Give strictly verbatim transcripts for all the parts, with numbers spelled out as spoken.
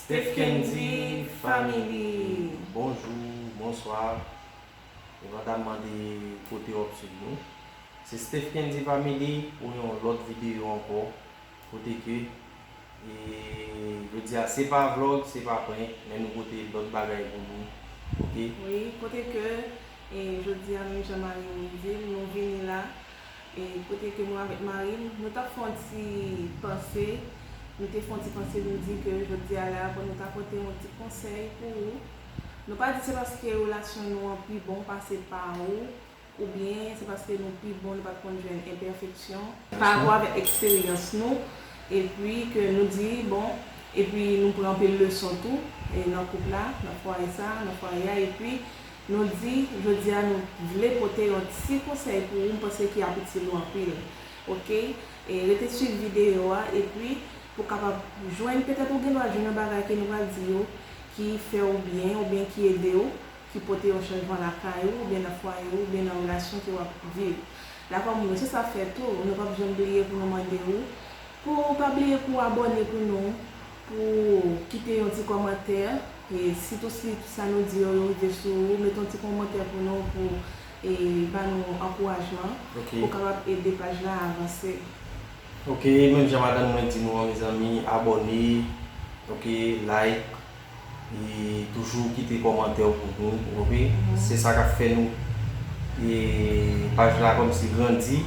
Steph Kendy Family. Bonjou, bonswa. E pandan m mande kote w ap swiv nou. Se Steph Kendy Family pou yon lòt videyo ankò. Kote ke, e, jodi a, se pa vlòg, se pa prank, men nou pote lòt bagay pou nou. Oke? Wi, kote ke, e, jodi a, menm jan mari m di l, nou vini la. E kote ke mwen avèk mari m, nou t ap fè yon ti panse, nou te fè yon ti panse, nou di ke jodi a la, pou nou ta pote yon ti konsèy pou ou. Nou pa di se paske relasyon nou an pi bon pase pa ou, oubyen se paske nou pi bon, nou pa t konn jwenn enpèfeksyon, pa rapò avèk eksperyans nou, epi ke nou di, bon, epi nou pran anpil leson tou, e nan koup la, nan fwaye sa, nan fwaye a, epi nou di, jodi a nou vle pote yon ti konsèy pou ou, m panse ki ap itil ou anpil. Oke? E rete swiv videyo a, epi pou kapab jwenn, petèt ou gen dwa jwenn yon bagay ke nou pral di yo, ki fè w byen, oubyen ki ede w, ki pote yon chanjman lakay ou, oubyen nan fwaye ou, oubyen nan relasyon ke w ap viv. Dakò, moun yo, se sa fè tou, nou p ap janm bliye pou nou mande ou, pou w pa bliye pou w abòne pou nou, pou w kite yon ti kòmantè, e sitou si sa nou di yo, yo rive sou ou, mete yon ti kòmantè pou nou, pou, e, ba nou ankourajman, oke, pou kapab ede paj la avanse. Oke, menm jan madanm mwen di nou an, mezanmi, abòne, oke, like, e toujou kite kòmantè w pou nou, oke? Mhm. Se sa k ap fè nou, e, paj la kòmsi grandi,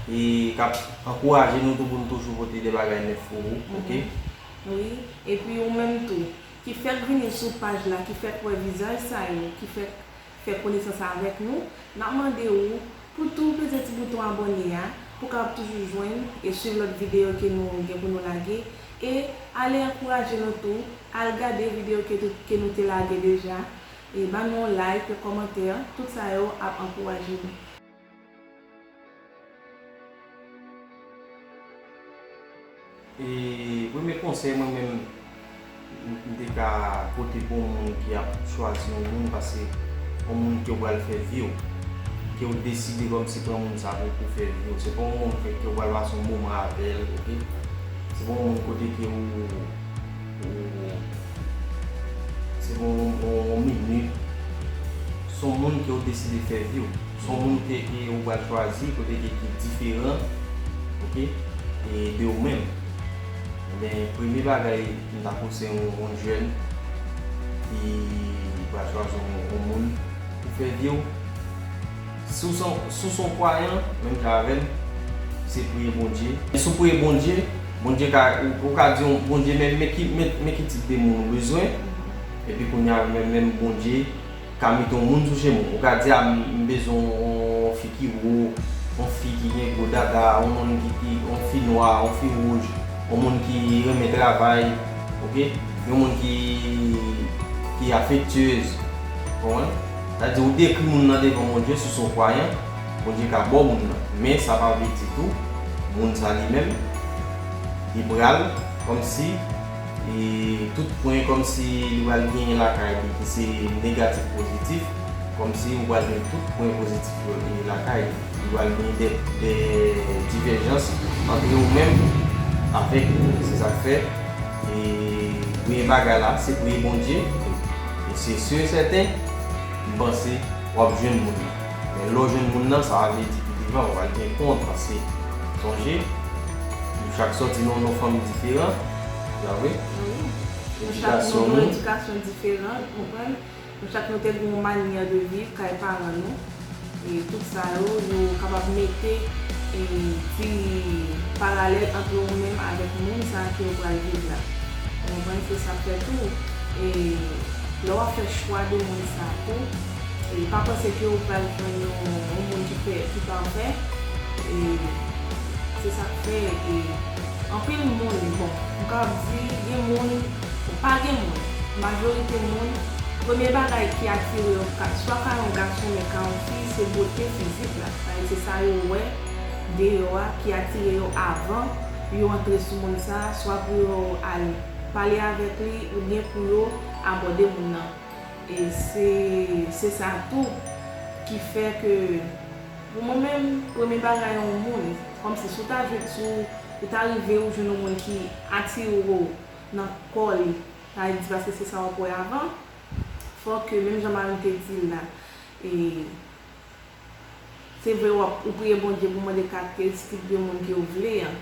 e k ap ankouraje nou tou pou nou toujou pote de bagay nèf pou ou, oke? Mhm. Wi, epi ou menm tou, ki fèk vini sou paj la, ki fèk wè vizaj sa yo, ki fèk fè konesans avèk nou, n ap mande ou pou tou peze ti bouton abòne a, pou w kapab toujou jwenn e swiv lòt videyo ke nou gen pou nou lage, e ale ankouraje nou tou, al gade videyo ke tou, ke nou te lage deja, e ban nou yon like, yon kòmantè, tout sa yo ap ankouraje nou. E premye konsèy mwen menm, m, m te ka pote pou yon moun ki ap chwazi yon moun, paske yon moun ke w pral fè vi w, ke w deside kòmsi pran moun sa pou, pou fè vi w. Se pa yon moun ke, ke w pral pase yon moman avè l, oke? Se pa yon moun kote ke w, w, se pa yon, yon, yon minit. Se yon moun ke w deside fè vi w. Se yon moun ke, ke ou pral chwazi, kote ke ki diferan, oke, e de ou menm. Ebyen, premye bagay m ta konseye yon, yon jèn ki pral chwazi yon, yon moun pou fè vi w. Si w se, si w se yon kwayan, menm jan avè m, se priye Bondye. E si w priye Bondye, Bondye ka, ou, ou ka di yon Bondye, men, men ki, men, men ki tip de moun ou bezwen. Epi kounye a, menm, menm Bondye, ka mete yon moun sou chemen w. Ou ka di, a, m, m bezwen yon fi ki wo, yon fi ki gen gwo dada, yon moun ki, ki, yon fi nwa, yon fi wouj, yon moun ki renmen travay, oke? Yon moun ki, ki afektyez, konprann? Sa di, ou dekri moun nan devan Bondye, si w se yon kwayan, Bondye ka ba w moun nan. Men sa pa vle di tou, moun sa li menm, li pral kòmsi e tout pwen kòmsi li pral genyen lakay li ki se negatif pozitif, kòmsi ou pral gen tout pwen pozitif yo li lakay li. Li pral gen de, de divèjans ant ou menm avèk li. Se sa k fè, e, premye bagay la, se priye Bondye. E se si e sèten, m panse w ap jwenn moun nan. Men lè w jwenn moun nan, sa vle di pi devan, w pral gen kont, paske sonje, nou chak sòti nan yon fanmi diferan, pa vre? Wi. Nou chak, nou gen yon edikasyon diferan, konprann? Nou chak nou te gen yon manyè de viv kay paran nou. E tout sa yo, yo kapab mete e, ti paralèl ant ou menm avèk moun sa ke ou pral viv la. Ou konprann? Se sa k fè tou. E lè w ap fè chwa de moun sa tou, e pa panse ke ou pral jwenn yon, yon moun ki fè, ki pafè. E se sa k fè, e anpil moun, bon, m kapab di, gen moun, pa gen moun, majorite moun, premye bagay ki atire yo, ka, swa ka yon gason, men ka yon fi, se bote fizik la. Sa vle di se sa yo wè deyò a ki atire yo avan yo antre sou moun sa a, swa pou yo al pale avèk li, oubyen pou yo abòde moun nan. E se, se sa tou ki fè ke, pou mwen menm, premye bagay yon moun, kòmsi si w ta jwenn, si w, ou ta rive ou jwenn yon moun ki atire w nan kò li, sa vle di paske se sa w ap wè avan, fòk ke, menm jan mari m te di l la, e, se vre w ap, ou priye Bondye pou mande karakteristik de moun ke w vle an.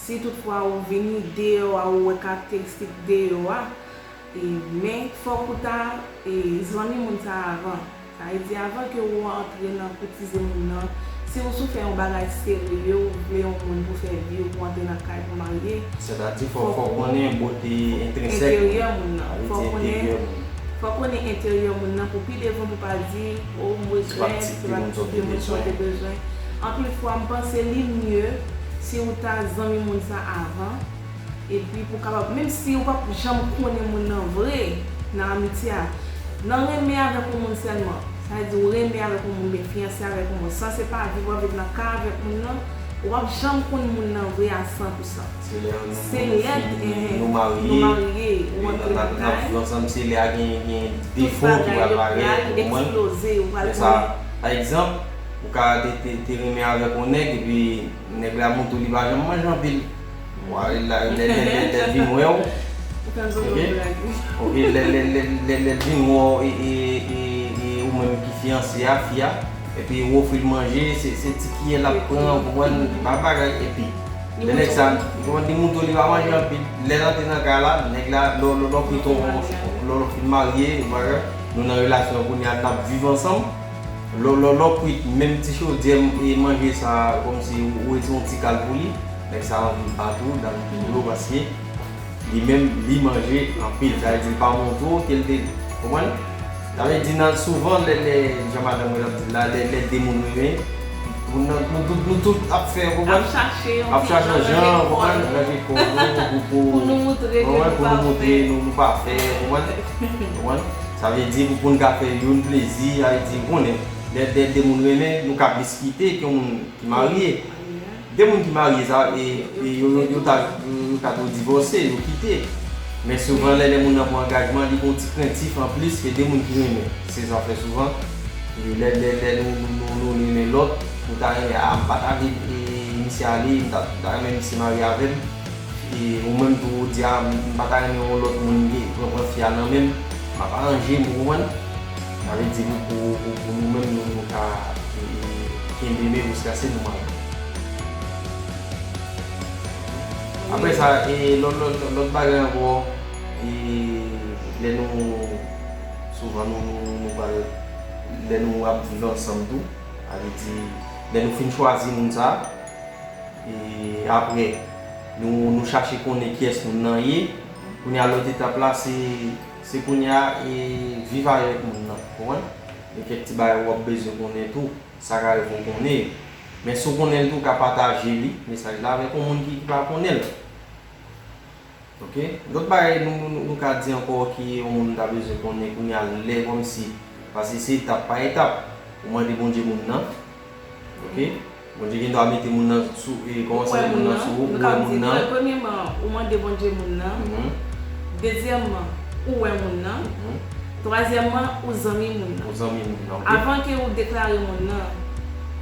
Si toutfwa ou vini deyò a, ou wè karakteristik deyò a, e, men fòk ou ta, e, zanmi moun sa a avan. Sa vle di avan ke ou antre nan koutize moun nan, si ou sou fè yon bagay serye, ou vle yon moun pou fè vi w, pou antre nan kay, pou marye, sètadi fòk, fòk ou konnen bote entrensèk, enteryè moun nan. Sa vle di enteryè moun. Fòk konnen enteryè moun nan pou pi devan pou pa di, o, m bezwen, se pa ti tip de moun sa w te bezwen. Anpil fwa, m panse li mye si ou ta zanmi moun sa avan, epi pou kapab, menm si ou p ap janm konnen moun nan vre nan amitye a, nan renmen avèk yon moun sèlman, sa vle di ou renmen avèk yon moun, oubyen fiyanse avèk yon moun, san se pa viv w ap viv nan kay avèk moun nan, ou p ap janm konn moun nan vre a san pou san. Se lè nou, se nou, lè nou fin, eh, nou marye, nou marye, ou antre nan kay, n ap viv ansanm, se lè a gen, gen defo ki pral parèt, ou konprann? Tout bagay yo pral eksploze, ou pral konnen. Se sa. Pa egzanp, ou ka te, te, te renmen avèk yon nèg, epi nèg la montre w li pa janm manje anpil. Lè, lè, lè, lè, lè l vin wè w, ok, ok, lè, lè, lè, lè, lè l vin wè w, e, e, e, e ou menm ki fiyanse a, fi a, epi ou ofri l manje, se, se ti kiyè l ap pran, ou konprann, pa bagay, epi lè nèg sa, ou konprann, li montre w li pa manje anpil, lè l antre nan kay la, nèg la, lè, lè, lè w fin, lè, lè w fin marye, ou konprann, nou nan relasyon kounye a, n ap viv ansanm, lè, lè, lè w kwit menm ti chodyè, e, manje sa, kòmsi ou, ou rete yon ti kal pou li, nèg sa anvi bat ou, dan dlo, paske li menm, li manje anpil. Sa vle di, li pa montre w ke l te, konprann? Sa vle di, nan, souvan, lè, lè, jan madanm mwen ap di l la, lè, lè de moun renmen, moun nan, nou tout, nou tout ap fè, konprann? Ap chache yon jan, konprann? Ranje kò nou, pou, pou, pou nou montre ke nou pafè, nou, nou pafè, konprann? Konprann? Sa vle di, pou, pou n ka fè youn plezi, sa vle di, ou konnen, lè, lè de moun renmen, nou ka plis kite ke yon moun ki marye. De moun ki marye, sa, e, e yo, yo, yo ta, yo, yo ka tou divòse, yo kite. Men souvan, lè, lè moun nan pran angajman, li gen yon ti krentif anplis ke de moun ki renmen. Se sa fè souvan, e lè, lè, lè nou, nou, nou, nou renmen lòt, nou ta renmen, a, m pa ta vle, e, misye ale, m ta, m ta renmen misye marye avè m. E ou menm tou, ou di, a, m, m pa ta renmen yon lòt moun gen, pran, pran fi a nan men m, m ap aranje m, ou konprann? Sa vle di, pou, pou, pou, pou nou menm, nou, nou ka, e, e, kenbe men jiskaske nou marye. Apre sa, e, lòt, lòt, lòt, lòt bagay ankò, e, lè nou, souvan nou, nou, nou pral, lè nou ap viv ansanm tou, sa vle di, lè nou fin chwazi moun sa, e, apre, nou, nou chache konnen kiyès moun nan ye. Kounye a, lòt etap la, se, se kounye a, e, viv avèk moun nan, konprann? Gen kèk ti bagay w ap bezwen konnen tou. Sa ka rive w konnen. Men si w konnen l tou, w ka pataje li, mesaj la, avèk yon moun ki, ki pa konnen l. Ok? Lòt bagay nou, nou, nou, nou ka di ankò ki yon moun ta bezwen konnen kounye a lè kòmsi, paske se etap pa etap. Ou mande Bondye moun nan. Ok? Bondye gen dwa mete moun nan sou, e, kòmanse met moun nan sou ou, ou wè moun nan. Premyèman, ou mande Bondye moun nan. Mhm. Dezyèmman, ou wè moun nan. Mhm. Twazyèmman, ou zanmi moun nan. Ou zanmi moun nan, ok. Avan ke ou deklare moun nan,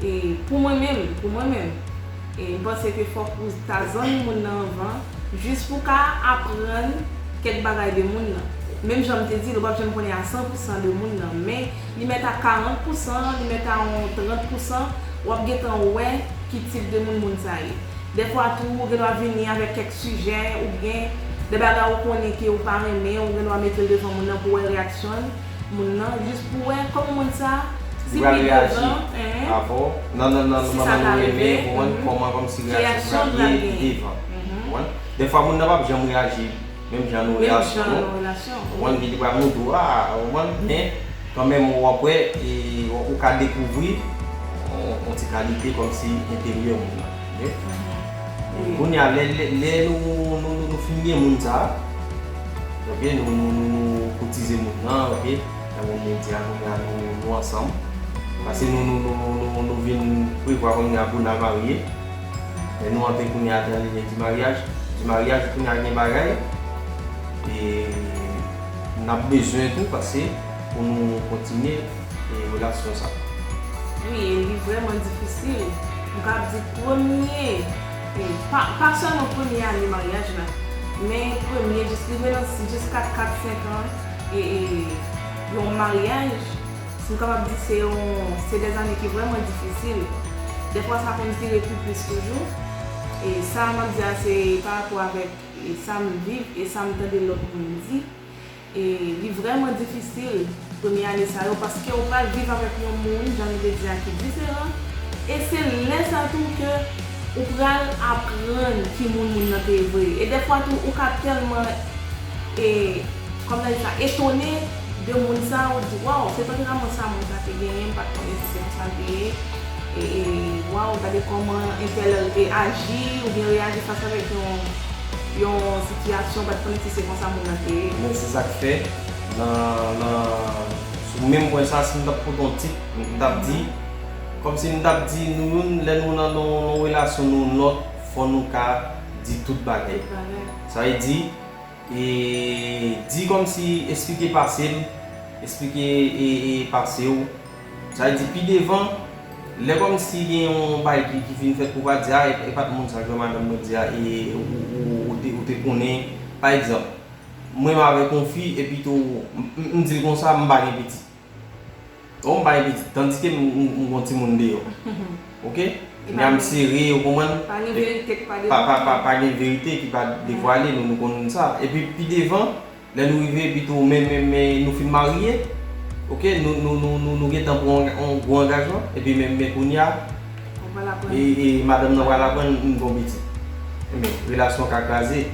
e, pou mwen menm, pou mwen menm, e, m panse ke fòk ou ta zanmi moun nan anvan, jis pou ka aprann kèk bagay de moun nan. Menm jan m te di l, ou p ap janm konnen a san pou san de moun nan, men li mèt a karant pou san, li mèt a yon trant pou san, w ap gentan wè ki tip de moun moun sa ye. Dèfwa tou, ou gen dwa vini avèk kèk sijè, oubyen de bagay ou konnen ke ou pa renmen, ou gen dwa mete l devan moun nan pou wè reyaksyon l. moun nan, jis pou wè kòman moun sa, si pi devan, enhen, avè w, nan, nan, nan, si sa ta rive, ou konprann, kòman kòmsi reyasyon l pral ye pi devan. Ou konprann? Dèfwa, moun nan p ap janm reyaji menm jan nou reyaji nou. Ou konprann, li pral montre w, a, ou konprann, men kanmenm, w ap wè, e, w, ou ka dekouvri yon, yon ti kalite kòmsi enteryè moun nan. Ok? Kounye a, lè, lè, lè nou, nou, nou, nou fin gen moun sa, ok, nou, nou, nou, nou koutize moun nan, ok, nan moun medya, kounye a, nou, nou ansanm. Paske nou, nou, nou, nou, nou, nou vin prevwa kounye a pou n al marye. Men nou antre kounye a nan linye di maryaj. Di maryaj, kounye a gen bagay. E n ap bezwen tou, paske pou nou kontinye e relasyon sa. Wi, e li vrèman difisil. M kab di premye, e pa, pa sèlman premye ane maryaj la, men premye jis rive nan jis kat, kat, senk an, e, e yon maryaj, si m kapab di se yon, se de zane ki vrèman difisil. Dèfwa sa konn dire pi plis toujou. E sa m ap di a se pa rapò avèk, e sa m viv e sa m tande lòt moun di. E li vrèman difisil premye ane sa yo, paske ou pral viv avèk yon moun, jan nou te di a, ki diferan. E se lè sa tou ke ou pral aprann ki moun moun nan te ye vre. E dèfwa tou, ou ka tèlman, e, kòman n ap di sa, etone de moun sa, ou di, waw, se tanperaman sa moun sa te genyen, m pa t konnen si se konsa l te ye. E, e, waw, gade kòman entèl, e, aji oubyen reyaji fas avèk yon, yon sitiyasyon, ou pa t konnen si se konsa moun nan te ye. Men se sa k fè, nan, nan, sou menm pwen sa, si m t ap pote yon tit, m t ap di, kòmsi m t ap di nou youn, lè nou nan yon, yon relasyon nou lòt, fò nou ka di tout bagay. Tout bagay. Sa vle di, e, di kòmsi, eksplike pase m, eksplike, e, e, pase w. Sa vle di, pi devan, lè kòmsi gen yon bagay ki, ki fin fèt, pou pa di, a, e, e pa t moun sa, jan madanm mwen di a, e, ou, ou, ou, ou te, ou te konnen. Pa egzanp, mwen m avèk yon fi, epi tou, m, m, m di l konsa, m pa gen pitit. Bon, m pa gen pitit, tandike m, m, m gon timoun deyò. Ok? Kounye a m sere, ou konprann? Pa gen verite ki pa devwale. Pa, pa, pa, pa gen verite ki pa devwale, nou, nou konn sa. Epi pi devan, lè nou rive, epi tou, men, men, men nou fin marye, ok, nou, nou, nou, nou, nou gentan pran yon, yon gwo angajman, epi men, men kounye a, e, e madanm nan pral aprann m gon pitit. Ebyen, relasyon ka kraze.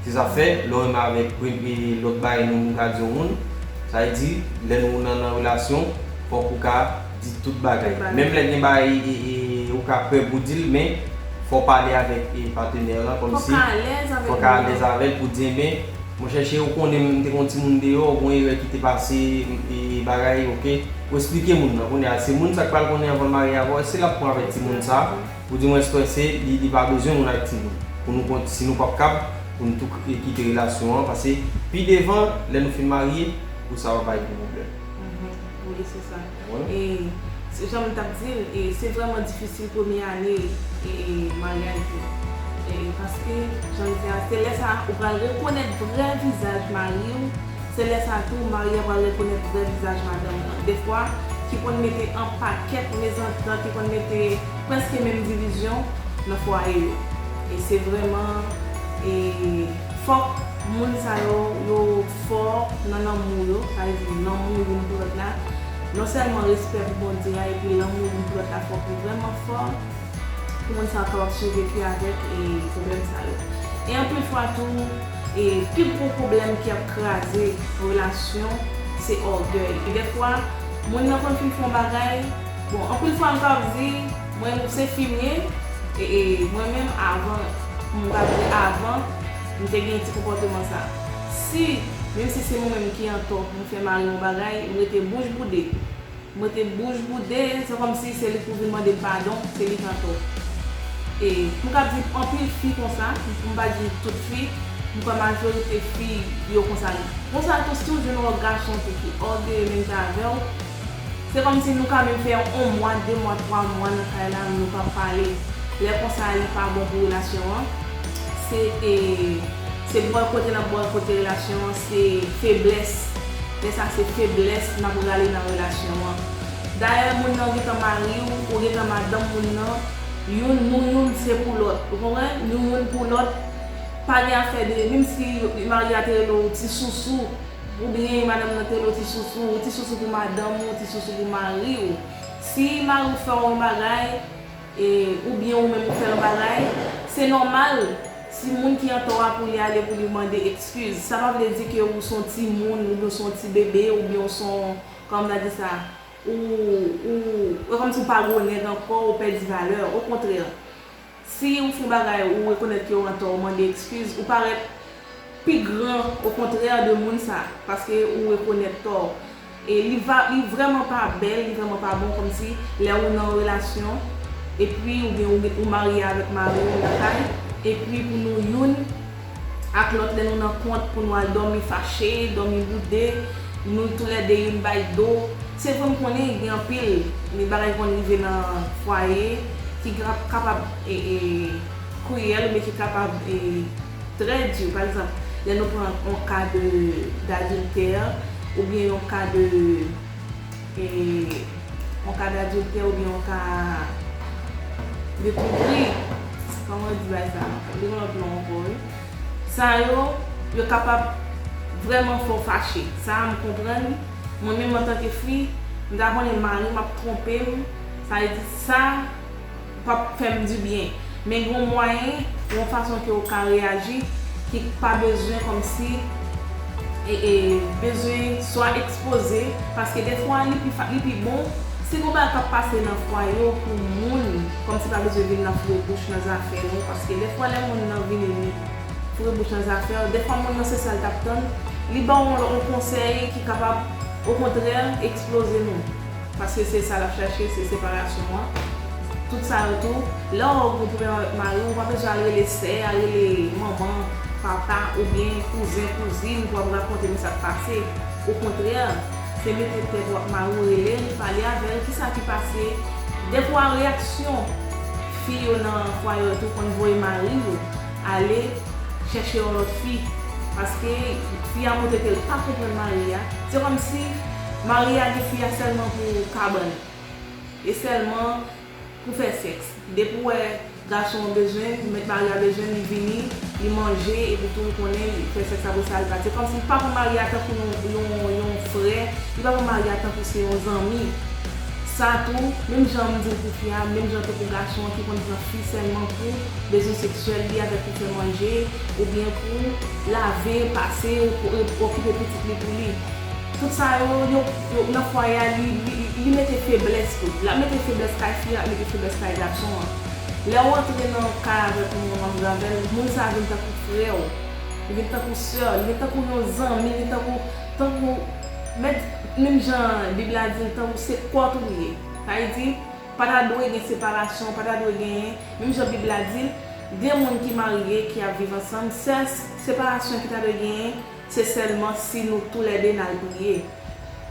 Se sa fè, lè w renmen avèk premye lòt bagay nou, nou ka di yon moun, sa vle di, lè nou nan, nan relasyon, fòk ou ka di tout bagay. Tout bagay. Menm lè gen bagay, e, e, ou ka pè pou di l, men fò w pale avèk, e, patnè w lan, kòmsi fò w ka alèz avèk moun nan. Fò w ka alèz avè l pou di, ebyen, monchè cheri, ou konnen m te gon timoun deyò, gon erè ki te pase, e, bagay, ok. Ou eksplike moun nan, kounye a, se moun sa k pral konnen anvan l marye avè w, èske l ap pran avèk timoun sa? Pou di mwens twè se, li, li pa bezwen moun ak timoun. Pou nou kont, si nou p ap kab, pou nou tou k-, kite relasyon an, paske pi devan, lè nou fin marye, pou sa pa bay pou pwoblèm. Mhm. Wi, se sa. Wi. E, se jan m t ap di l, e, se vrèman difisil premye ane, e, e, maryaj yo. E, paske, jan m di a, se lè sa a ou pral rekonèt vrè vizaj mari w, se lè sa a tou, mari a pral rekonèt vrè vizaj madanm nan. Defwa, ki konn mete an pakèt mezantant, ki konn mete prèske menm divizyon nan fwaye yo. E se vrèman, e, fòk moun sa yo, yo fò nan lanmou yo, sa vle di lanmou youn pou lòt la. Non sèlman respè pou Bondye a, epi lanmou youn pou lòt la fòk li vrèman fò. Pou moun sa yo kapab siviv avèk, e, pwoblèm sa yo. E anpil fwa tou, e, pi gwo pwoblèm ki ap kraze relasyon, se ògèy. E dèfwa, moun nan konn fin fè yon bagay, bon, anpil fwa m kapab di, mwen, se fi m ye, e, e, mwen menm, avan, m kapab di avan, m te gen ti konpòteman sa. Si, menm si se mwen menm ki antò, m fè mari m yon bagay, m rete bouch boude. M rete bouch boude, se kòmsi se li k pou vin mande m padon, se li k antò. E m ka di anpil fi konsa, m pa di tout fi, m kwè majorite fi yo konsa. Konsa tou, si w jwenn yon gason tou ki ògeye menm jan avè w, se kòmsi nou ka menm fè yon mwa, de mwa, twa mwa nan kay la, nou p ap pale. Lè konsa, li pa bon pou relasyon an. Se, e, se bòykote n ap bòykote relasyon an, se feblès. Lè sa se feblès n ap rale nan relasyon an. Dayè, moun nan gentan mari w, ou gentan madanm moun nan, youn, nou youn se pou lòt. Ou konprann? Nou youn pou lòt. Pa gen afè de, menm si mari a te rele w ti sousou, Oubyen madanm nan te rele w ti sousou, ou ti sousou pou madanm ou, ou ti sousou pou mari w. Si mari w fè w yon bagay, e, oubyen ou menm ou fè yon bagay, se nòmal si moun ki antò a pou li ale pou li mande ekskiz. Sa pa vle di ke ou se yon timoun, oubyen ou se yon ti bebe, oubyen ou se yon, kòman m ta di sa, ou, ou, e kòmsi ou pa gwo nèg ankò, ou pèdi valè. Okontrè, si ou fè yon bagay, ou rekonèt ke ou antò, ou mande ekskiz, ou parèt pi gran, okontrè, de moun sa, paske ou rekonèt tò w. E li va, li vrèman pa bèl, li vrèman pa bon, kòmsi lè ou nan relasyon, epi oubyen ou, ou marye avèk mari w lakay, epi pou nou youn ak lòt, lè nou nan kont, pou nou al dòmi fache, dòmi boude, nou toulède youn bay do. Se vre, m konnen gen anpil bagay ki konn rive nan fwaye ki ka, kapab, e, e, kriyèl, oubyen ki kapab, e, trè di. Pa egzanp, lè nou pran yon ka de, d'adiltè, oubyen yon ka de, e, yon ka d'adiltè, oubyen yon ka de twonpri, kòman yo di bagay sa ankò? Li gen lòt non ankò, wi. Sa yo, yo kapab vrèman fè w fache. Sa a, m konprann. Mwen menm, antanke fi, m ta konnen mari m ap twonpe m, sa vle di sa p ap fè m dibyen. Men gen yon mwayen, yon fason ke w ka reyaji ki pa bezwen kòmsi, e, e, bezwen swa ekspoze, paske dèfwa li pi fa-, li pi bon si gon bagay k ap pase nan fwaye w pou moun kòmsi pa bezwen vin nan foure bouch nan zafè nou, paske dèfwa lè moun nan vini li foure bouch nan zafè w, dèfwa moun nan se sa l t ap tann, li ba w yon, yon konsèy ki kapab, okontrè, eksploze nou. Paske se sa l ap chache, se separasyon an. Tout sa yo tou, lè w gen pwoblèm avèk mari w, ou pa bezwen al rele sè, al rele manman, papa, oubyen kouzen, kouzin pou ap rakonte nou sa k pase. Okontrè, se mete tèt ou ak mari w, rele l, pale avè l, kisa ki pase. Dèfwa reyaksyon fi yo nan fwaye yo tou konn voye mari yo ale chèche yon lòt fi. Paske fi a montre ke l pa konprann mari a. Se kòmsi mari a gen fi a sèlman pou kabann. E sèlman pou fè sèks. Depi w wè gason an bezwen l, mèt mari a bezwen l, li vini, li manje, epi tou ou konnen li fè sèks, apre sa li pati. Se kòmsi li pa pran mari a tankou yon, yon, yon frè, li pa pran mari a tankou se yon zanmi. Sa tou, menm jan m di l pou fi a, menm jan tou pou gason an ki konn pran fi sèlman pou bezwen seksyèl li avèk pou fè manje, oubyen pou lave, pase, pou okipe pitit li pou li. Tout sa yo, yo, yo nan fwaye a, li, li, li mete feblès tou. L ap mete feblès kay fi a, l ap mete feblès kay gason an. Lè w antre nan kay avèk yon moun, w ap viv avè l, moun sa a vin tankou frè w, li vin tankou sè w, li vin tankou yon zanmi, li vin tankou, tankou, mèt, menm jan Bib la di l, tankou se kò tou li ye. Sa vle di, pa ta dwe gen separasyon, pa ta dwe genyen, menm jan Bib la di l, de moun ki marye, ki ap viv ansanm, sèl separasyon ki ta dwe genyen, se sèlman si nou toulède n al priye.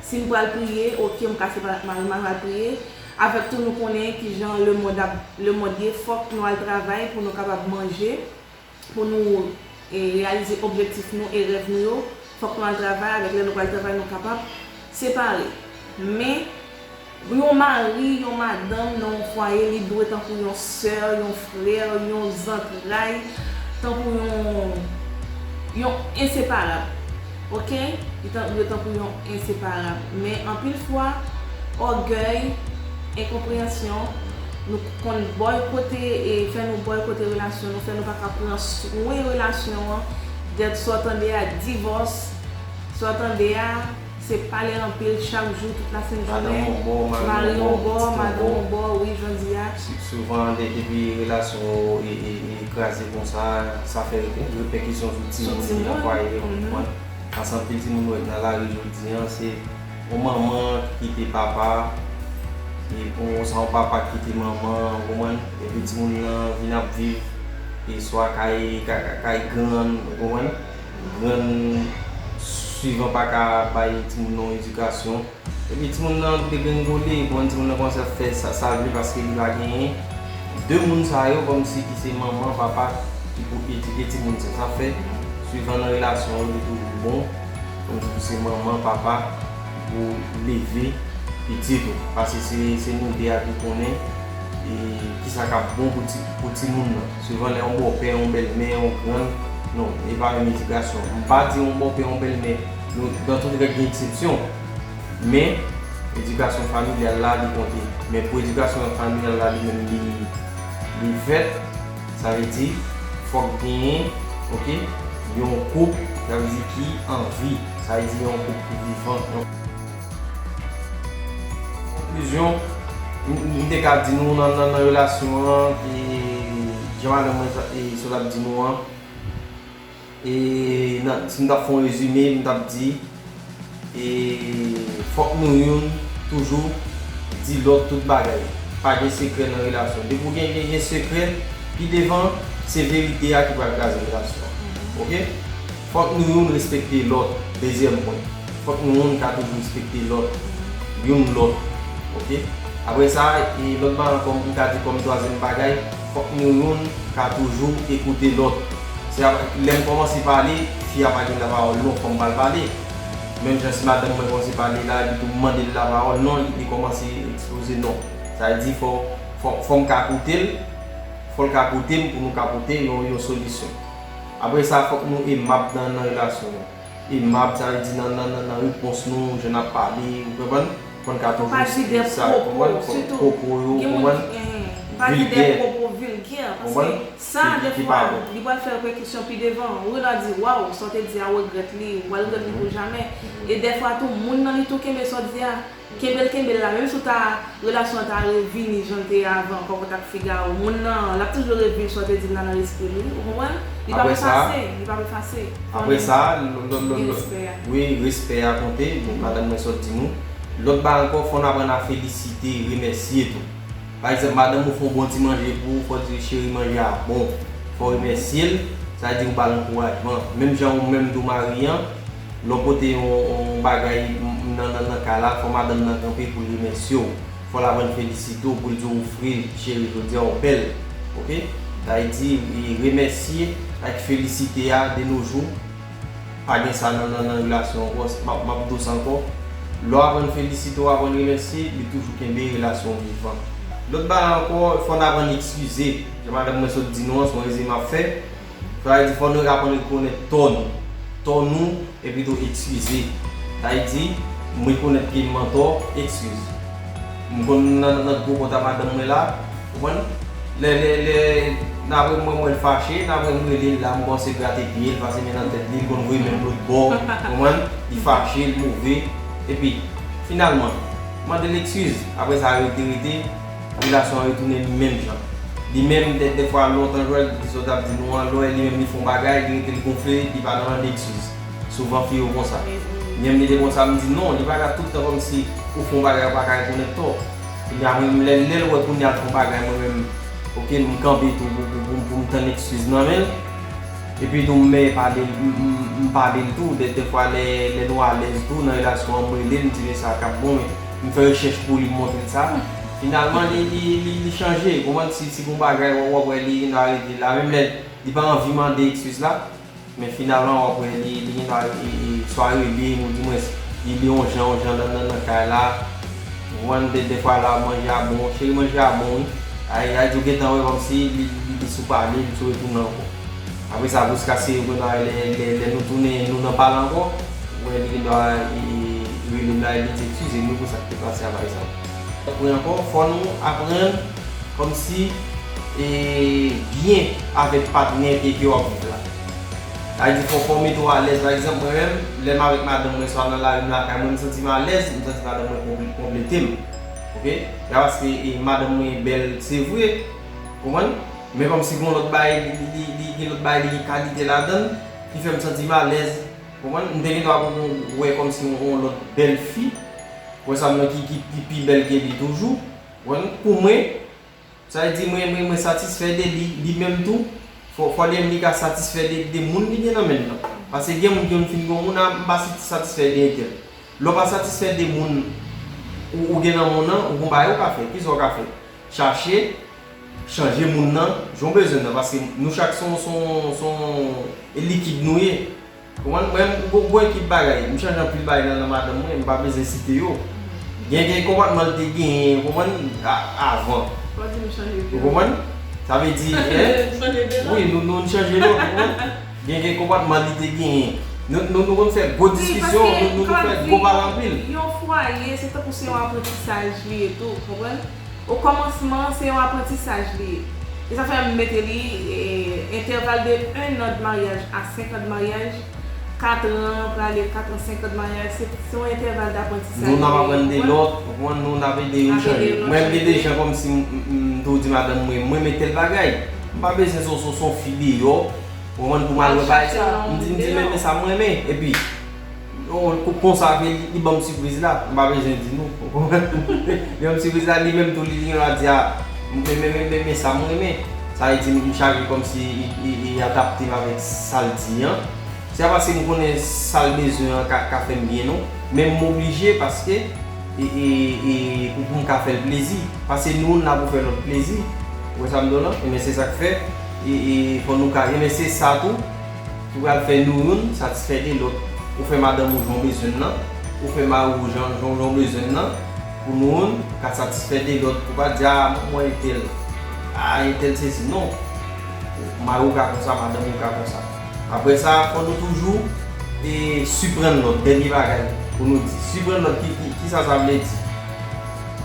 Si m pral priye, oke, m ka separe ak mari m, al priye. Avèk tou nou konnen kijan lemonn ap, lemonn ye, fòk nou al travay pou nou kapab manje, pou nou, e, reyalize objektif nou e rèv nou yo. Fòk nou al travay, avèk lè nou pral travay, nou kapab separe. Men, yon mari, yon madanm nan yon fwaye, li dwe tankou yon sè, yon frè, yon zantray, tankou yon, yon enseparab. Oke? Li tan, dwe tankou yon enseparab. Men anpil fwa, ògèy, enkonpreyansyon, nou konn bòykote, e fè nou bòykote relasyon nou, fè nou pa ka pran swen relasyon an. Dèt sa w tande a, divòs, sa w tande a, se pale anpil chak jou, tout lasent jounen. Madanm yon bò, mari yon bò, madanm yon bò, wi, jan di a. Si, souvan, de, depi relasyon yo, e, e, e kraze konsa, sa fè repèkisyon sou timoun ki nan fwaye yo, ou konprann? Paske anpil timoun nou wè k nan lari jodi a, se yon manman ki kite papa, e yon, sa yon papa ki kite manman, ou konprann? Epi timoun nan vin ap viv, e swa kay, kay, kay grann, ou konprann? Grann souvan pa ka bay timoun nan yon edikasyon. Epi timoun nan degrengole, bon, timoun nan kòmanse ap fè sa, sa l vle paske li pa genyen. De moun sa yo, kòmsi ki se manman, papa, ki pou edike timoun sa. Sa fè, souvan nan relasyon yo, li toujou bon, kòmsi pou se manman, papa, ki pou leve pitit ou. Paske se, se nou de a ki konnen, e, kisa k ap bon pou ti, pou timoun nan. Souvan lè yon bòpè, yon bèlmè, yon grann, non, e pa menm edikasyon. M pa di yon bòpè, yon bèlmè, Nou, dans toute règle, gen eksepsyon. Men, edikasyon familyal la, li konte. Men pou edikasyon familyal la, li menm, li, li fèt, sa vle di, fòk genyen, oke, yon koup, sa vle di ki an vi, sa vle di yon koup ki vivan. Yon konklizyon, m, m, m te ka di nou nan, nan, nan relasyon an, e, jan madanm mwen sa, e, sa l ap di nou an, e, nan, si m t ap fè yon rezime, m t ap di, e, fòk nou youn toujou di lòt tout bagay. Pa gen sekrè nan relasyon. Depi w gen, gen, gen sekrè, pi devan, se verite a ki pral kraze relasyon an. Oke? Fòk nou youn respekte lòt. Dezyèm pwen. Fòk nou youn ka toujou respekte lòt. Youn lòt. Oke? Apre sa, e lòt bagay ankò, m ka di kòm twazyèm bagay, fòk nou youn ka toujou ekoute lòt. Se ap-, lè m kòmanse pale, fi a pa gen lapawòl non, fò m ba l pale. Menm jan si madanm mwen kòmanse pale la, epi tou m mande l lapawòl, non, li, li kòmanse eksploze non. Sa vle di fò, fò, fò m ka koute l, fò l ka koute m pou nou ka pote yon, yon solisyon. Apre sa, fòk nou emab nan, nan relasyon nou. Emab, sa vle di nan, nan, nan, nan repons nou, jan n ap pale, ou konprann? Fò n ka toujou sa, ou konprann? Fò pwopo yo, ou konprann? Pa di de pwopo vilgè, paske sa, defwa, li pral fè repèkisyon pi devan. Ou genlè di, waw, sa w te di a, w regrèt li, ou pral regrèt li pou jamè. E defwa tou, moun nan li tou kenbe sa w di a. Kenbe l, kenbe l la. Menm si w ta, relasyon an ta revini jan l te ye avan, kòkòt ak figawo, moun nan, l ap toujou revin sa w te di l la nan lespri l, wi. Ou konprann? Li p ap efase, li p ap efase. Apre sa, lòt, lòt, lòt, lòt, wi, respè a konte. Bon, madanm mwen sot di nou. Lòt bagay ankò, fò n aprann a felisite, remèsye tou. Pa egzanp, madanm ou fè yon bon ti manje pou ou, fò w di, cheri, manje a bon. Fò w remèsye l, sa vle di ou ba l ankourajman. Menm jan ou menm tou mari an, lè w pote yon, yon bagay nan, nan, nan kay la, fò madanm nan kanpe pou l remèsye w. Fò l aprann felisite w, pou l di w ofri l, cheri, jodi a w bèl. Oke? Sa vle di, e, remèsye ak felisite a, de nos jours, pa gen sa nan, nan, nan relasyon ankò. M ap, m ap di w sa ankò. Lè w aprann felisite, w aprann remèsye, li toujou kenbe relasyon w vivan. Lòt bagay ankò, fò n aprann eskize. Jan madanm mwen sot di nou an, se yon rezime m ap fè. Sa vle di fò nou aprann rekonèt tò nou. Tò nou, epi tou eskize. Sa vle di, m rekonèt ke m antò, eskize. M konn nan, nan gwo kont a madanm mwen la, konprann? Lè, lè, lè, n ap wè mwen, mwen fache, n ap wè m rele l la, m kòmanse grate pye l, pase men nan tèt li, l konn voye men l lòt bò, konprann? Li fache, l move. Epi, finalman, mande l eskiz. Apre sa, rete, rete, relasyon an retounen li menm jan. Li menm, dè, dèfwa, lontan, Joel, ki sot ap di nou an, lè w wè li menm li fè yon bagay, li rete l gonfle, li pa nan mande eskiz. Souvan, fi yo konsa. Li menm, li te konsa, m di, non, li pa ka tout tan kòmsi ou fè yon bagay, ou pa ka rekonèt tò. Ebyen, apre, lè, lè l wè kounye a l fè yon bagay, mwen menm, oke, m kanpe tou pou, pou, pou, pou m tann eskiz nan men l. Epi tou, m pale, m, m, m pale l tou. Dè, dèfwa, lè, lè nou alèz tou nan relasyon an, m rele l, m di, men sa k ap bon, men m fè rechèch pou li, m montre l sa. Finalman, li, li, li, li chanje. Konprann, si, si gon bagay, w, w ap wè li, li arete la. Menm lè li pa anvi mande eskiz la, men finalman, w ap wè li, li gendwa, e, e, swa rele m, ou dimwens, li, li yon jan, yon jan nan, nan, nan kay la. Ou konprann, dè, dèfwa la, manje a bon, cheri, manje a bon, wi. Ay, ay, di w gentan wè kòmsi li, li, li sou pale, li sou retounen ankò. Apre sa, jiskaske ou gendwa, lè, lè, lè nou tounen, nou nan pale ankò, ou wè li gendwa, e, e, rele m la, e li di, eskize m wi pou sa k te pase a, pa egzanp. Apre ankò, fò nou aprann kòmsi, e, byen avèk patnè ke, ke w ap viv la. Sa vle di fò, fò w mete w alèz. Pa egzanp, mwen menm, lè m avèk madanm mwen, swa nan lari, m lakay mwen, m santi m alèz, m santi madanm mwen konple-, konplete m. Oke? Se pa paske, e, madanm mwen bèl, se vre, konprann? Men kòmsi gon lòt bagay, li, li, li, li gen lòt bagay, li gen kalite ladan l, ki fè m santi m alèz. Konprann? M te gendwa pou, pou wè kòmsi yon, yon lòt bèl fi, wè sa m nan ki, ki, ki pi bèl ke li toujou. Konprann? Pou mwen, sa vle di mwen, mwen, mwen satisfè de li, li menm tou, fò, fò li menm li ka satisfè de, de moun li gen nan men l lan. Paske gen moun ki konn fin gen yon moun, a, m pa sati-, satisfè de entèl. Lè w pa satisfè de moun ou, ou gen nan men w lan, ou gon bagay ou ka fè. Kisa w ka fè? Chache chanje moun nan jan w bezwen nan, paske nou chak se yon, se yon, se yon likid nou ye. Konprann? Mwen, m gon, gon ekip bagay. M chanje anpil bagay nan, nan madanm mwen, m pa bezwen site yo. Gen, gen konpòtman l te genyen, konprann, a, avan. Ou konprann? Sa vle di, en? Wi, nou, nou chanje lòt, ou konprann? Gen, gen konpòtman li te genyen. Nou, nou, nou konn fè gwo diskisyon, nou, nou, nou fè gwo pale anpil. Yon fwaye, se tankou se yon aprantisaj li ye tou, konprann? O kòmansman, se yon aprantisaj li ye. E sa fè m mete li, e, entèval de un an de maryaj a senk an de maryaj, kat an, prale kat an, senk an de maryaj, se, se yon entèval d'aprantisaj li ye. Nou, n ap aprann de lòt, ou konprann, nou, n ap ede youn chanje. Mwen, m gen de jan kòmsi m, m, m toujou di madanm mwen, mwen, mwen, tèl bagay. M pa bezwen se, se, se yon fi deyò, ou konprann, pou m al wè bagay sa. M di, m di, men, men sa m renmen. Epi, Konsa, li, li ban m sipriz la, m pa bezwen di nou. Li ban m sipriz la, li menm tou, li, li genlè di, a, men, men, men, men, men sa m renmen. Sa vle di, m chache kòmsi li, li, li adapte m avèk sa l di an. Se pa paske m konnen sa l bezwen an ka, ka fè m byen, non. Men m oblije paske, e, e, e, pou, pou m ka fè l plezi. Paske nou, n la pou fè lòt plezi. Ou wè sa m di w lan? Ebyen, se sa k fè, e, e, fò nou ka, ebyen, se sa tou. Ki pral fè nou youn satisfè de lòt. Ou fè madanm ou jan w bezwen l lan, ou fè mari w jan, jan, jan w bezwen l lan, pou nou youn ka satisfè de lòt. Ou pa di, a, mwen entèl, a, entèl sesi, non. Mari w ka konsa, madanm ou ka konsa. Apre sa, fò nou toujou, e, siprann lòt, dènye bagay pou nou di. Siprann lòt, ki, ki, kisa sa vle di?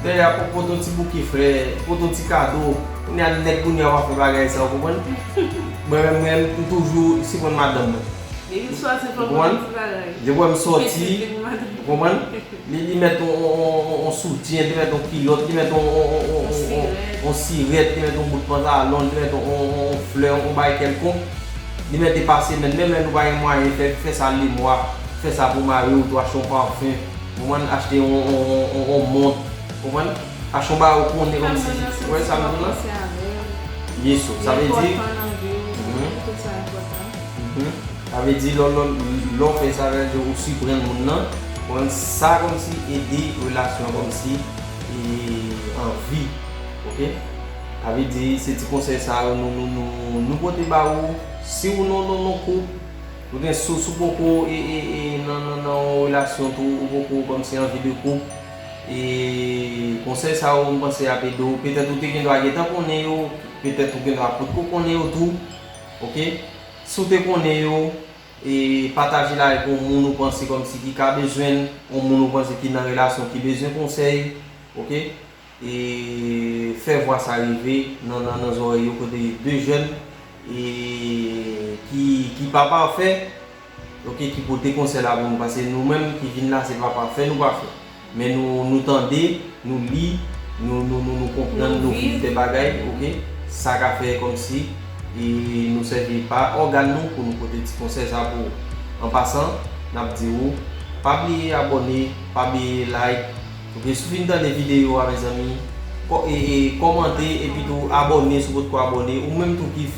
Dèyè, pote yon ti bouke flè, pote yon ti kado. Kounye a, nèg kounye a w ap fè bagay sa, ou konprann? Mwen menm, mwen, m toujou siprann madanm mwen. Depi l sòti, fò l pote yon ti bagay. Depi w wè m sòti, ou konprann? Li, li met yon, yon, yon, yon soutyen, li met yon kilòt, li met yon, yon, yon, yon, yon, yon sirèt, li met yon bout pantalon, li met yon, yon, yon, yon flè, yon bagay kèlkonk. Li mete pase menm, menm lè nou pa gen mwayen, fè, fè sa lemwa, fè sa pou mari w tou, achte yon pafen, ou konprann, achte yon, yon, yon, yon, yon mont, ou konprann, achte yon bagay ou konnen kòmsi, ou wè sa m di w lan? Yes, so, sa vle di, mhm. Sa vle di, lò, lò, lè w fè sa, sa vle di ou siprann moun nan, ou konprann, sa kòmsi ede relasyon an kòmsi, e, an vi, oke? Sa vle di, se ti konsèy sa yo nou, nou, nou, nou pote ba ou. Si ou nan, nan, nan koup, ou gen sou, sou poko, e, e, e, nan, nan, nan yon relasyon tou, ou poko kòmsi anvi de koup, e konsèy sa yo, m panse ap ede w. Petèt ou te gen dwa gentan konnen yo, petèt ou gen dwa potko konnen yo tou, oke? Si w te konnen yo, e pataje l avèk yon moun ou panse kòmsi ki ka bezwen l, yon moun ou panse ki nan relasyon ki bezwen konsèy, oke? E fè vwa sa rive nan, nan, nan zòrèy yo kote de jèn, e ki, ki pa pafè, oke, ki pote konsèy la pou nou. Paske nou menm ki vin la, se pa pafè, nou pafè. Men nou, nou tande, nou li, nou, nou, nou, nou konprann, nou viv de bagay, oke? Sa ka fè kòmsi, e nou sèvi pa ògàn nou pou nou pote ti konsèy sa pou ou. An pasan, n ap di ou, pa bliye abòne, pa bliye like, oke, si w fin tande videyo a, mezanmi, kò-, e, e, kòmante, epi tou abòne si w potko abòne. Ou menm tou ki,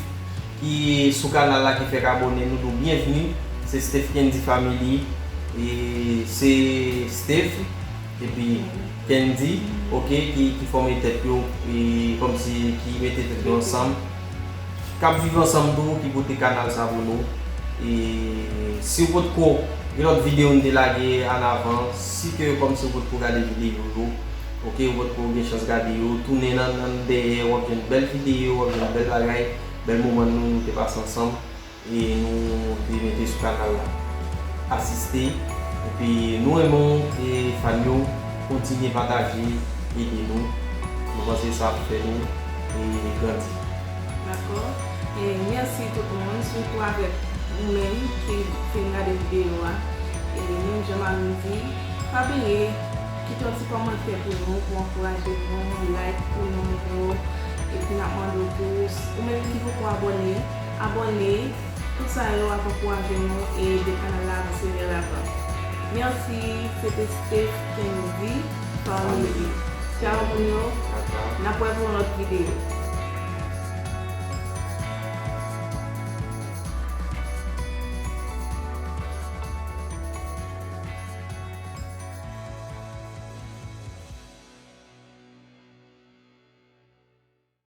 ki sou kanal la ki fèk abòne, nou di w byenvni. Se Steph Kendy Family. E se Steph, epi Kendy, oke, ki, ki fòme tèt yo, e kòmsi ki mete tèt yo ansanm. K ap viv ansanm tou, ki pote kanal sa pou nou. E si w potko, gen lòt videyo nou te lage anavan, si ke kòmsi w potko gade videyo yo, oke, w potko gen chans gade yo, tounen nan, nan dèyè, w ap jwenn bèl videyo, w ap jwenn bèl bagay, bèl moman nou, nou te pase ansanm, e nou te mete sou kanal la. Asiste, epi nou renmen w, e fan yo, kontinye pataje, ede nou. Nou panse sa ap fè nou, e grandi. Dakò. E mèsi tout moun, sitou avèk ou menm ki fin gade videyo a. E menm jan Mami di, pa bliye kite yon ti kòmantè pou nou, pou ankouraje nou, like pou nou, pou, epi n ap mande w tou, ou menm ki poko abòne, abòne, tout sa yo ap ankouraje nou e ede kanal la avanse vè lavan. Mèsi, se te Steph Kendy Family. Tchaw moun yo, n ap wè pou yon lòt videyo.